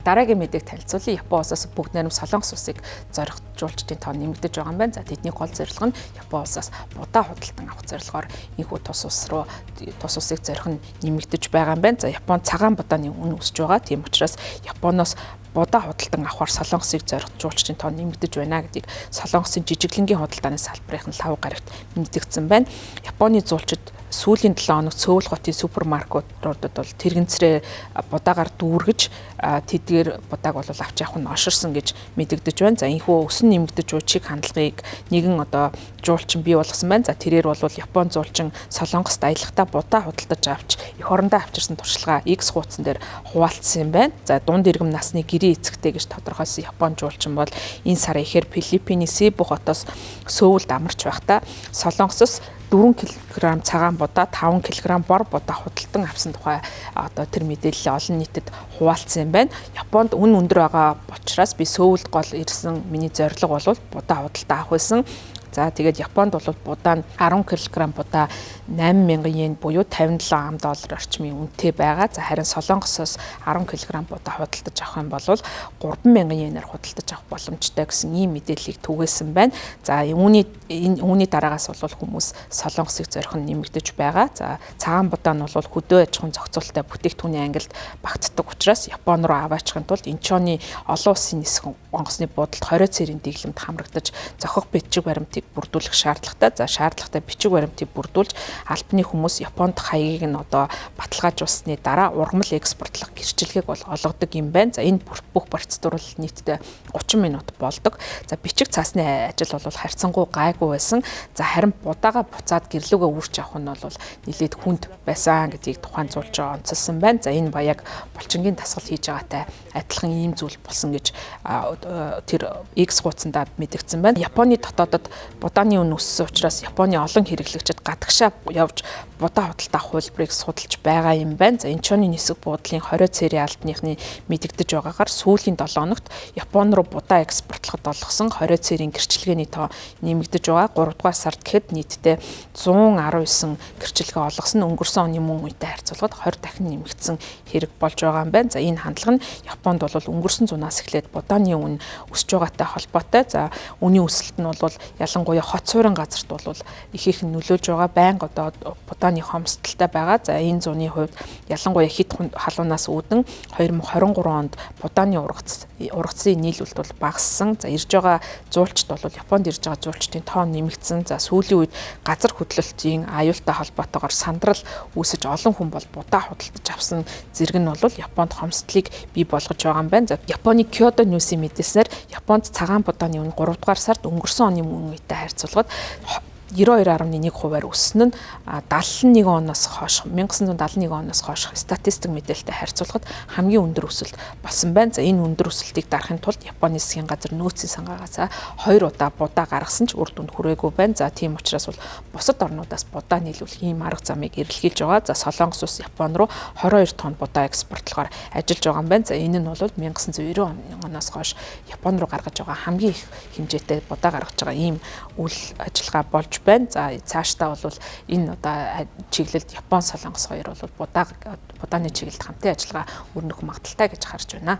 Дараагийн мэдээг танилцуулъя. Япон улсаас бүгд найрам Солонгос улсыг зорих жуулчдын тоо нэмэгдэж байгаа юм байна. За, тэдний гол зорилго нь Япон улсаас будаа худалдан авах зорилгоор энэхүү тус улс руу тус улсыг зорих нь нэмэгдэж байгаа юм байна. За, Японд цагаан будааны үн өсөж байгаа. Тийм учраас Японоос будаа худалдан авахар Солонгосыг зорих жуулчдын тоо нэмэгдэж байна гэдгийг Солонгосын жижиглэнгийн худалдааны салбарын лав гарагт мэдэгдсэн байна. Японы зуулчид сүүлийн 7 хоног Сөүл хотын супермаркетуудад бол тэрэгнцрээ будаагаар дүүргэж, тэдгээр будааг бол авч явах нь оширсон гэж мэдэгдэж байна. За, энэхүү өсөн нэмэгдэж буй чиг хандлагыг нэгэн одоо жуулчин бий болгосон байна. За, тэрээр бол Япон зуулчин Солонгост аялахдаа будаа худалдаж авч эх орондоо авчирсан туршлагаа X хуудсан дээр хуваалцсан юм байна. За, дунд иргэм насны гэрийн эцэгтэй гэж тодорхойлсон Япон жуулчин бол энэ сарын ихээр Филиппиний Себу хотоос Сөүлд амарч байхдаа Солонгосоос 4 кг цагаан будаа, 5 кг бор будаа худалдан авсан тухай одоо тэр мэдээллээ олон нийтэд хуваалцсан юм байна. Японд үн өндөр байгаа учраас би Сөүлд гол ирсэн миний зорилго бол будаа худалдаа авах байсан. За, тэгээд Японд бол будаа нь 10 кг будаа 8000 йен буюу 57 ам доллар орчмын үнэтэй байгаа. За, харин Солонгосоос 10 кг будаа худалдаж авах юм бол 3000 йенээр худалдаж авах боломжтой гэсэн ийм мэдээллийг түгээсэн байна. За, үүний энэ үүний дараагаас бол хүмүүс Солонгосыг зорих нь нэмэгдэж байгаа. За, цагаан будаа нь бол хөдөө аж ахуйн зохицуулалттай бүтээгдэхүүний ангилд багтдаг учраас Япон руу аваачихын тулд Инчоны олон улсын нисэх онгоцны буудалд 20 цэрийн дэглэмд хамрагдаж зохих бичиг баримтыг бүрдүүлэх шаардлагатай. За, шаардлагатай бичиг баримтыг бүрдүүлж албаны хүмүүс Японд хаягийг нь одоо баталгаажуулсны дараа ургамал экспортлох гэрчлэгийг бол олгодог юм байна. За, энэ бүх процедур бол нийтдээ 30 минут болдог. За, бичиг цаасны ажил бол харьцангуй гайгүй байсан. За, харин будаага буцаад гэрлүүгээ үрч авах нь бол нэлээд хүнд байсан гэдгийг тухайн зуулж онцолсон байна. За, энэ баяг булчингийн дасгал хийж байгаатай адилхан ийм зүйл болсон гэж тэр X хуудсандаа мэдэгдсэн байна. Японы дотоодод будааны үн өссөн учраас Японы олон хэрэглэгчид гадагшаа явж будаа худалдаа авах хувилбарыг судалж байгаа юм байна. За, Инчоны нисэх буудлын 20 цэрийн албаныхны мэдэгдэж байгаагаар сүүлийн 7 хоногт Япон руу будаа экспортлоход олгосон 20 цэрийн гэрчилгээний тоо нэмэгдэж байгаа. 3 дугаар сард гэхэд нийтдээ 119 гэрчилгээ олгосон, өнгөрсөн оны мөн үетэй харьцуулахад 20 дахин нэмэгдсэн хэрэг болж байгаа юм байна. За, энэ хандлага нь Японд бол өнгөрсөн зунаас эхлээд будааны үн өсөж байгаатай холбоотой. За, үнийн өсөлт нь бол ялангуяа хот суурин газарт бол их их нөлөөлж байгаа. Байнга одоо будааны хомсдолтой байгаа. За, энэ зуны хувьд ялангуяа хэд халуунаас үүдэн 2023 онд будааны ургацын нийлүүлэлт бол багассан. За, ирж байгаа зуулчд бол Японд ирж байгаа зуулчдын тоо нэмэгдсэн. За, сүүлийн үед газар хөдлөлтийн аюултай холбоотойгоор сандрал үүсэж олон хүн бол будаа худалдаж авсан зэрэг нь бол Японд хомсдлыг бий болгож байгаа юм байна. За, Японы Kyodo News-ийн мэдээлснээр Японд цагаан будааны үн 3 дугаар сард өнгөрсөн оны мөн үетэй харьцуулахад 92.1 хувиар өссөн нь 71 оноос хойш, 1971 оноос хойш статистик мэдээлэлтэй харьцуулахад хамгийн өндөр өсөлт болсон байна. За, энэ өндөр өсөлтийг дарахын тулд Японы засгийн газар нөөцийн сангаагаас 2 удаа будаа гаргасан ч үр дүнд хүрээгүй байна. За, тийм учраас бол бусад орнуудаас будаа нийлүүлэх ийм арга замыг эрэлхийлж байгаа. За, Солонгос улс Япон руу 22 тонн будаа экспортлохоор ажиллаж байгаа юм байна. За, энэ нь бол 1990 оноос хойш Япон руу гаргаж байгаа хамгийн их хэмжээтэй будаа гаргаж байгаа ийм үйл ажиллагаа болж байна. За, цаашдаа бол энэ одоо чиглэлд Япон, Солонгос хоёр бол будааны чиглэлд хамтын ажиллагаа өрнөх магадлалтай гэж харж байна.